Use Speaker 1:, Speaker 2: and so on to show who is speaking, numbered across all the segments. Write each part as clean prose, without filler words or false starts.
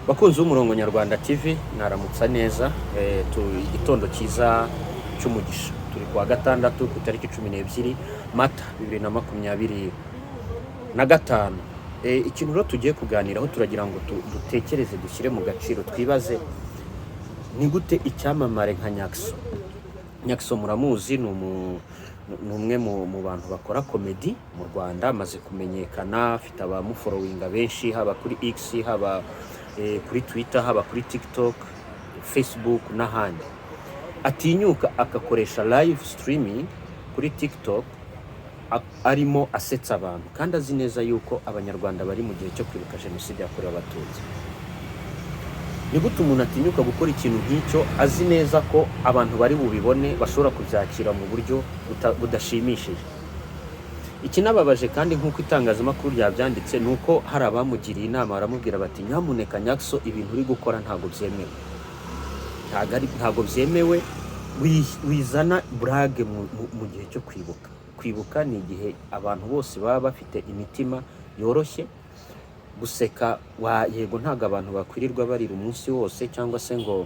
Speaker 1: Bakunzi b'Umurongo Nyarwanda TV, mwaramutsa neza. Igitondo cyiza cy'umugisha. Turi kuwa gatandatu, ku itariki 12 Mata 2025. Ikintu rero tugiye kuganiraho, turagira ngo dutekereze, dushyire mu gaciro, twibaze: ni gute icyamamare nka Nyaxo? Nyaxo muramuzi, ni umwe mu bantu bakora comedy mu Rwanda, amaze kumenyekana, afite abamufollowinga benshi, haba kuri X, haba kuri Twitter, haba kuri TikTok, Facebook n'ahandi. Atinyuka agakoresha live streaming kuri TikTok arimo asetsa abantu, kandi azi neza yuko Abanyarwanda bari mu gihe cyo kwibuka Jenoside yakorewe Abatutsi. Ni gute umuntu atinyuka gukora ikintu nk'icyo, azi neza ko abantu bari bubibone, bashobora kubyakira mu buryo budashimishije? Ikinababaje kandi, nk'uko itangazamakuru ryabyanditse, ni uko hari abamugiriye inama, baramubwira bati: "Nyamuneka Nyaxo, ibintu uri gukora ntabwo byemewe, ntabwo byemewe. Wizana blague mu gihe cyo kwibuka." Kwibuka ni igihe abantu bose baba bafite imitima yoroshye guseka. Wa yego, ntabwo abantu bakwirirwa barira umunsi wose cyangwa se ngo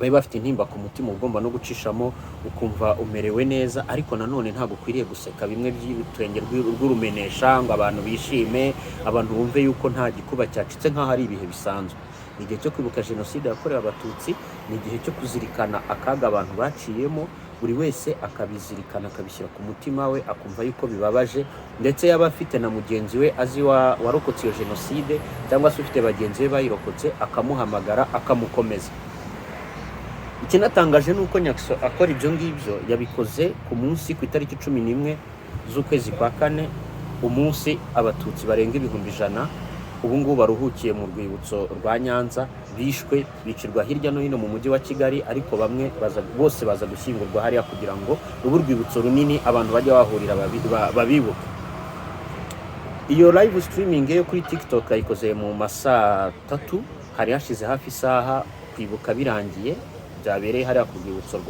Speaker 1: babe bafite intimba ku mutima. Ugomba no gucishamo ukumva umerewe neza, ariko nanone ntabwo ukwiriye guseka bimwe by'ibitwenge rw'urumenesha ngo abantu bishime, abantu bumve yuko nta gikuba cyacitse, nk'aho ari ibihe bisanzwe. Ni igihe cyo kwibuka Jenoside yakorewe Abatutsi, ni igihe cyo kuzirikana akaga abantu baciyemo, buri wese akabizirikana, akabishyira ku mutima we, akumva yuko bibabaje, ndetse yaba afite na mugenzi we azi warokotse iyo jenoside, cyangwa se ufite bagenzi be bayirokotse, akamuhamagara akamukomeza. Ikinatangaje ni uko Nyaxo akora ibyo ngibyo, yabikoze ku munsi, ku itariki 11 z'ukwezi kwa kane, umunsi Abatutsi barenga 100,000 ubu ngubu baruhukiye mu rwibutso rwa Nyanza bishwe, bicirwa hirya no hino mu mujyi wa Kigali, ariko bamwe baza, bose baza gushyingurwa hariya kugira ngo rube urwibutso runini abantu bajya bahurira babibuke. Iyo live streaming yo kuri TikTok yayikoze mu masaa 3, hari hashize hafi isaha kwibuka birangiye, byabereye hariya ku rwibutso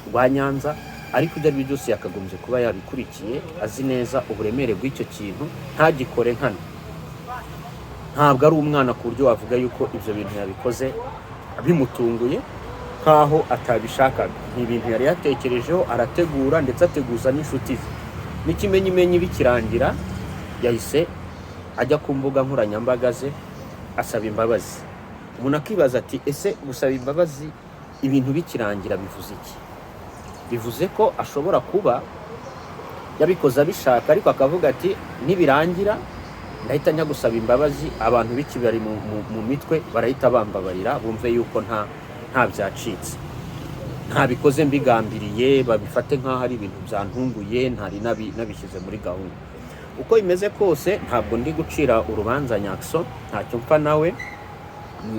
Speaker 1: rwa Nyanza. Ariko ibyo ari byo byose, yakagombye kuba yabikurikiye, azi neza uburemere bw'icyo kintu, ntagikore nkana. Ntabwo ari umwana ku buryo wavuga yuko ibyo bintu yabikoze bimutunguye, nk'aho atabishakaga. Ni ibintu yari yatekerejeho, arategura, ndetse ateguza n'inshuti ze. N'ikimenyimenyi, bikirangira yahise ajya ku mbuga nkoranyambaga ze asaba imbabazi. Umuntu akibaza ati: "Ese gusaba imbabazi ibintu bikirangira bivuze iki?" Bivuze ko ashobora kuba yabikoze abishaka, ariko akavuga ati: "Nibirangira ndahita njya gusaba imbabazi, abantu bikibari mu mitwe barahita bambabarira, bumve yuko nta byacitse, ntabikoze mbigambiriye, babifate nk'aho ari ibintu byantunguye, ntari nabishyize muri gahunda." Uko bimeze kose, ntabwo ndi gucira urubanza Nyaxo, ntacyo mpfa nawe.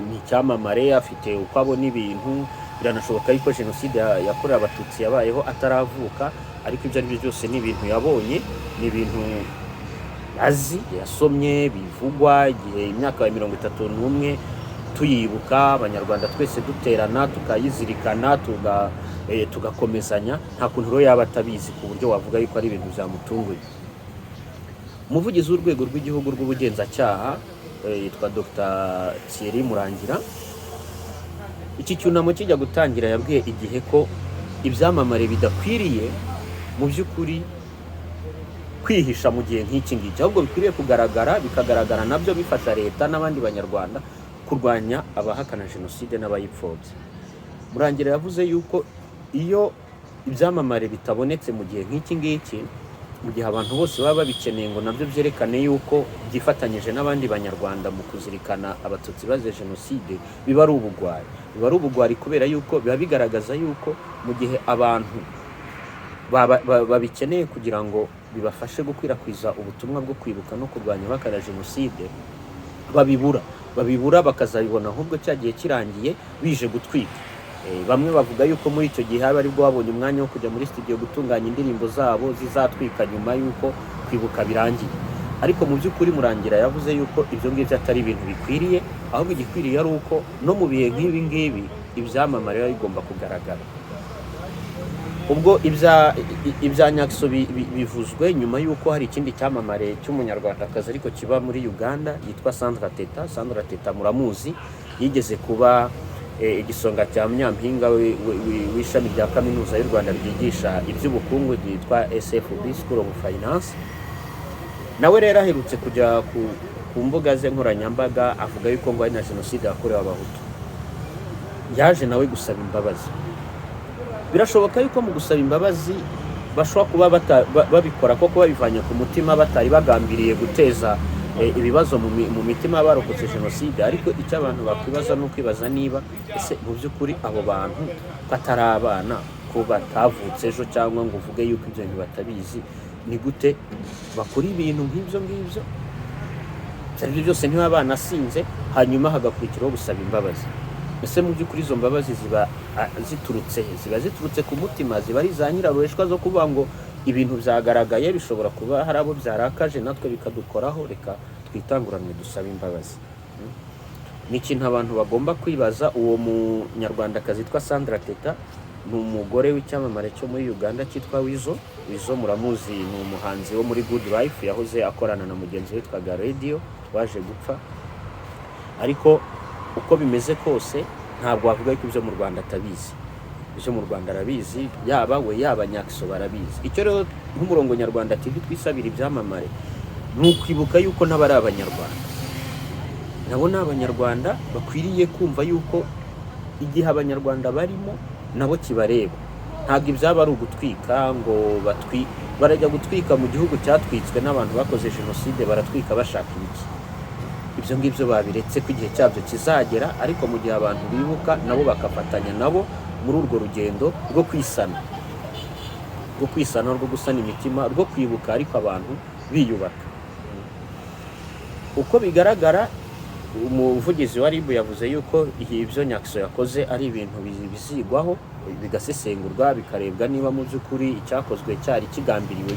Speaker 1: Ni icyamamare, afite uko abona ibintu. Biranashoboka yuko Jenoside yakorewe Abatutsi yabayeho ataravuka, ariko ibyo ari byo byose ni ibintu yabonye, ni ibintu azi, yasomye, bivugwa. Igihe imyaka ya 31 tuyibuka, Abanyarwanda twese duterana, tukayizirikana, tugakomezanya, nta kuntu rero yaba atabizi ku buryo wavuga yuko ari ibintu byamutunguye. Umuvugizi w'Urwego rw'Igihugu rw'Ubugenzacyaha yitwa Dr Thierry Murangira. Iki cyunamo kijya gutangira, yabwiye Igihe ko ibyamamare bidakwiriye mu by'ukuri kwihisha mu gihe nk'iki ngiki, ahubwo bikwiriye kugaragara, bikagaragara nabyo bifasha leta n'abandi Banyarwanda kurwanya abahakana jenoside n'abayipfobya. Murangira yavuze yuko iyo ibyamamare bitabonetse mu gihe nk'iki ngiki, mu gihe abantu bose baba babikeneye ngo nabyo byerekane yuko byifatanyije n'abandi Banyarwanda mu kuzirikana Abatutsi bazize jenoside, biba ari ubugwari. Biba ari ubugwari kubera yuko biba bigaragaza yuko mu gihe abantu babikeneye kugira ngo bibafashe gukwirakwiza ubutumwa bwo kwibuka no kurwanya abahakana jenoside, babibura, bakazabibona ahubwo cya gihe kirangiye bije gutwika. Bamwe bavuga yuko muri icyo gihe haba aribwo babonye umwanya wo kujya muri studio gutunganya indirimbo zabo zizatwika nyuma y'uko kwibuka birangiye. Ariko mu by'ukuri Murangira yavuze yuko ibyo ngibyo atari ibintu bikwiriye, ahubwo igikwiriye ari uko no mu bihe nk'ibi ngibi ibyamamare biba bigomba kugaragara. Ubwo ibya Nyaxo bivuzwe nyuma y'uko hari ikindi cyamamare cy'Umunyarwandakazi ariko kiba muri Uganda yitwa Sandra Teta. Sandra Teta muramuzi, yigeze kuba igisonga cya nyampinga w'ishami rya Kaminuza y'u Rwanda ryigisha iby'ubukungu ryitwa SFB, School of Finance. Nawe rero aherutse kujya ku mbuga ze nkoranyambaga avuga yuko ngo ari na jenoside yakorewe Abahutu. Yaje nawe gusaba imbabazi. Birashoboka yuko mu gusaba imbabazi bashobora kuba babikora koko babivanye ku mutima, batari bagambiriye guteza ibibazo mu mitima y'abarokotse jenoside. Ariko icyo abantu bakwibaza ni ukwibaza niba ese mu by'ukuri abo bantu ko atari abana, ko batavutse ejo, cyangwa ngo uvuge yuko ibyo bintu batabizi, ni gute bakora ibintu nk'ibyo ngibyo? Ibyo ari byo byose niba banasinze, hanyuma hagakurikiraho gusaba imbabazi, ese mu by'ukuri izo mbabazi ziba ziturutse he? Ziba ziturutse ku mutima? Ziba ari za nyirarureshwa zo kuvuga ngo ibintu byagaragaye, bishobora kuba hari abo byarakaje, natwe bikadukoraho, reka twitanguranwe dusabe imbabazi? Ni ikintu abantu bagomba kwibaza. Uwo Munyarwandakazi witwa Sandra Teta ni umugore w'icyamamare cyo muri Uganda cyitwa Weasel. Weasel muramuzi, ni umuhanzi wo muri Good Life, yahoze akorana na mugenzi we witwaga Radio waje gupfa. Ariko uko bimeze kose ntabwo wavuga ko ibyo mu Rwanda atabizi. Ibyo mu Rwanda arabizi, yaba we yaba Nyaxo barabizi. Icyo rero nk'Umurongo Nyarwanda TV twisabira ibyamamare ni ukwibuka yuko n'abo ari Abanyarwanda, nabo ni Abanyarwanda, bakwiriye kumva yuko igihe Abanyarwanda barimo nabo kibareba. Ntabwo ibyaba ari ugutwika ngo batwi barajya gutwika mu gihugu cyatwitswe n'abantu bakoze jenoside. Baratwika bashaka ibiki? Ibyo ngibyo babiretse ko igihe cyabyo kizagera. Ariko mu gihe abantu bibuka, nabo bakafatanya nabo muri urwo rugendo rwo kwisana, rwo gusana imitima, rwo kwibuka ariko abantu biyubaka. Uko bigaragara, umuvugizi wa RIB yavuze yuko ibyo Nyaxo yakoze ari ibintu bizigwaho, bigasesengurwa, bikarebwa niba mu by'ukuri icyakozwe cyari kigambiriwe,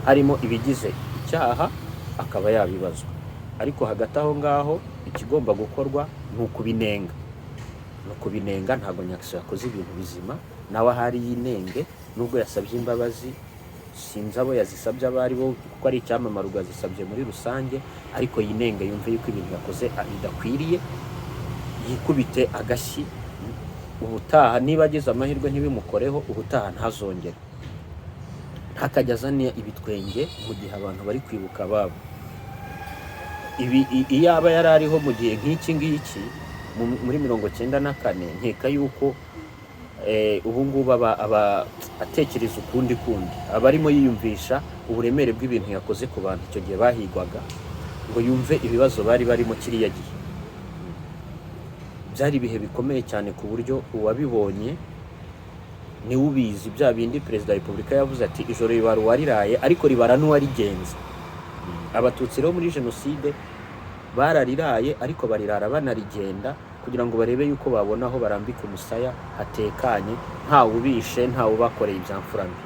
Speaker 1: harimo ibigize icyaha, akaba yabibazwa. Ariko hagati aho ngaho ikigomba gukorwa ni ukubinenga, ni ukubinenga. Ntabwo Nyaxo yakoze ibintu bizima, nawe ahari yinenge. Nubwo yasabye imbabazi, sinzi abo yazisabye abo ari bo, kuko ari icyamamare ubwo yazisabye muri rusange, ariko yinenge, yumve yuko ibintu yakoze bidakwiriye, yikubite agashyi. Ubutaha niba agize amahirwe ntibimukoreho, ubutaha ntazongere, ntakajya azana ibitwenge mu gihe abantu bari kwibuka ababo. Ibi iyo aba yari ariho mu gihe nk'iki ngiki muri 94, nkeka yuko ubu ngubu aba atekereza ukundi kundi, aba arimo yiyumvisha uburemere bw'ibintu yakoze ku bantu icyo gihe bahigwaga, ngo yumve ibibazo bari barimo kiriya gihe. Byari ibihe bikomeye cyane ku buryo uwabibonye niwe ubizi. Bya bindi Perezida wa Repubulika yavuze ati: "Ijoro ribara uwariraye, ariko ribara n'uwarigenze." Abatutsi rero muri jenoside barariraye, ariko barirara banarigenda kugira ngo barebe yuko babona aho barambika umusaya hatekanye, ntawe ubishe, ntawe ubakoreye ibya mfura mbi.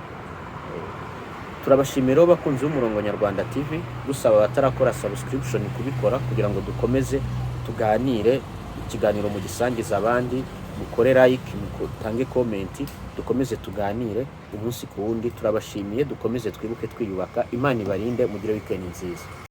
Speaker 1: Turabashimira rero bakunzi b'Umurongo Nyarwanda TV, dusaba abatarakora subscription kubikora kugira ngo dukomeze tuganire. Ikiganiro mugisangize abandi, mukore like, mutange comment, dukomeze tuganire umunsi ku wundi. Turabashimiye, dukomeze twibuke twiyubaka. Imana ibarinde, mugire weekend nziza.